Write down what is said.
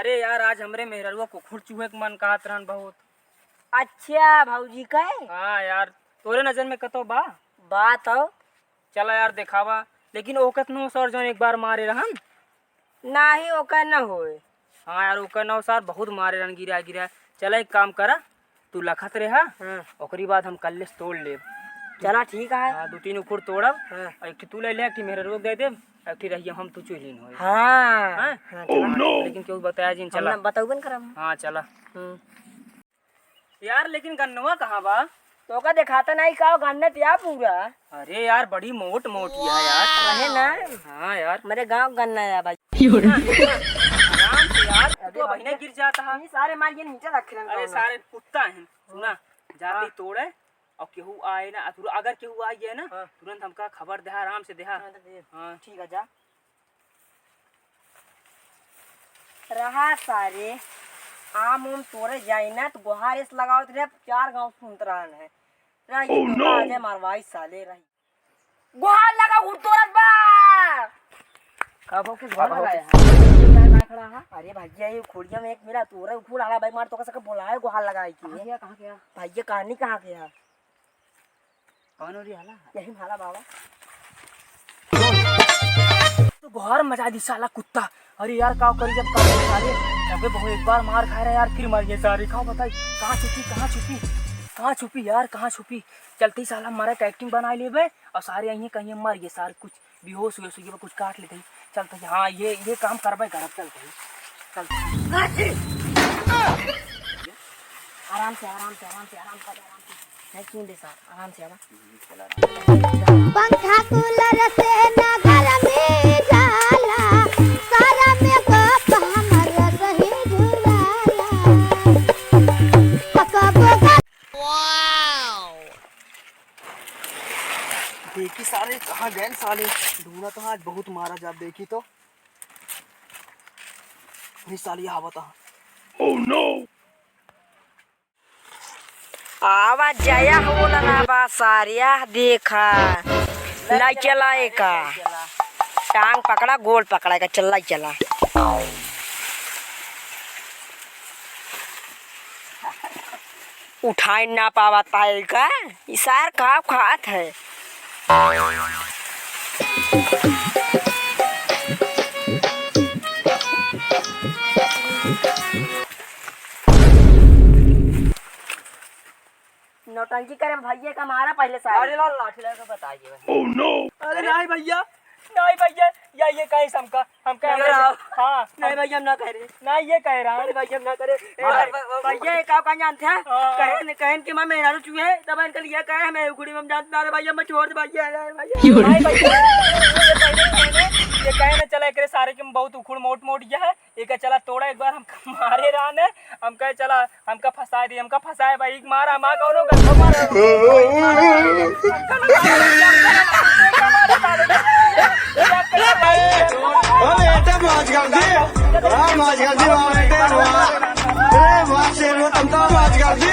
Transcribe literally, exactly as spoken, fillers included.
अरे यार, आज हमरे मेहररुआ को उखुड़ चूहे के मन कहत रहन बहुत। अच्छा, भौजी का है? हाँ यार, तोरे नजर में कतो बा? बा तो। चला यार, देखावा। लेकिन ओकत नो सर जौन एक बार मारे रहन। नाही, ओकर न होए। हाँ यार, ओकर न हो सर, बहुत मारे रहन, गिरा गिरा। चला, एक काम करा, तू लखत रहा, हाँ। ओकरी बाद हम कल्ले से तोड़ लेब। चला, ठीक है। हाँ, दो तीन उखुड़ तोड़ब, हाँ। और एक ठे तू ले ले, एक ठे मेहररुआ के दे देब, एक ठे रहिया हम तू चुहिन होए। हाँ। हाँ? हाँ, चला। लेकिन केहू बताया जिन, हम चला। ना बतौबे न करब। हाँ, चला। हम्म। यार, लेकिन गन्नवा कहाँ बा? तोका देखाता नहीं का, गन्ना त या पूरा। अरे यार, बड़ी मोट मोट है यार। रहे ना। हाँ यार। मेरे गाँव गन्ना है भाई। आराम से यार, तू अबहिने गिर जाता है। ये सारे मार ये नीचे रख लेना अरे गाँव में। सारे कुत्ता हैं, सुना, जाते हाँ। तोड़े और केहू आए ना, तुर-, अगर केहू आ गया ना, हाँ। तुरंत हमका खबर देहा, आराम से देहा। हाँ, तो दे। हाँ। ठीक है, जा। रहा सारे, आम उम तोड़े जाई ना, तो गोहार एस लगावत रहे, चार गाँव सुनत रहन है। रही Oh, no! आज है मारवाई साले, रही। गोहार लगा, उड़ तोड़त बा। का बाबू, किस गोहार लगाया है? क्या खड़ा है? अरे भैया, ये खोड़िया में एक मेरा तोरा उखुड़ आला भाई, मार तो का सके बोलाए गोहार लगाए के। कहाँ गया, कहाँ गया? भैया, कहानी कहाँ गया? कौन हो रही हाला? यही भाला बाबा। तो गोहार मचा दी साला कुत्ता। अरे यार, का करी जब का करी सारे? अबे बहु एक बार मार खाए रहे यार, फिर मर गए सारे। का बताई, कहाँ छुपी, कहाँ छुपी, कहाँ छुपी यार, कहाँ छुपी? चलते ही साला मरे के acting बनाए लेबे और सारे यहीं कहीं मर गए सारे, कुछ बेहोश हुए, सुइया कुछ काट लेते ही। चलते ही, हाँ, ये, ये काम करबे करब, चलते ही, चलते ही। आराम से, आराम से, आराम से, आराम से, आराम से। नहीं, क्यों दे साहब, आराम से आवा। पंखा कूलर से ना गरमी जाला, सारा मेकअप हमर सही झुराला। कबो देखी सारे कहाँ गए साले, ढूंढा तो आज बहुत मारा जाब, देखी तो। अरे साले, यहाँ बता। Oh no! आवा जया होला ना बा सारिया, देखा। लाई चला एका। टांग पकड़ा, गोल पकड़ा एका, चल लाई चला। उठाई ना पावत है का? ई सार का खात है? नौटंकी करे में भैया का मारा पहले सारे। अरे लाल लाठी लगा के बताइए भाई। Oh no! अरे अरे। नहीं भैया, नहीं भैया, या ये कहे हमका, हमका नहीं हमरे रहा। हाँ, नहीं भैया, हम ना कह रहे। नहीं, ये कह रहा। अरे भैया, हम ना करे। ए हाँ। भाई, भैया, ये का, का जानते हैं? हाँ। कहेन, कहेन कि मैं मेहरारू चुहे, तब इनके लिए कहे, हमें उखड़ी में जानते ना रे भैया, मैं छोड़ दे भैया, अरे भैया। क्यों रे? नहीं भैया, ये कहे ना, चला एकरे सारे के बहुत उखुड़ मोट मोट गया है, ये कहे चला तोड़ा एक बार, हम मारे रहने, हम कहे चला हमका फंसाए दी, हमका फंसाए भाई, मारा, मार कौनो गलत मार। अरे, एटा मौज कर दी। हाँ, मौज कर दी, वाह, बेटे, वाह। अरे, वाह, शेर, वो तुम तो मौज कर दी।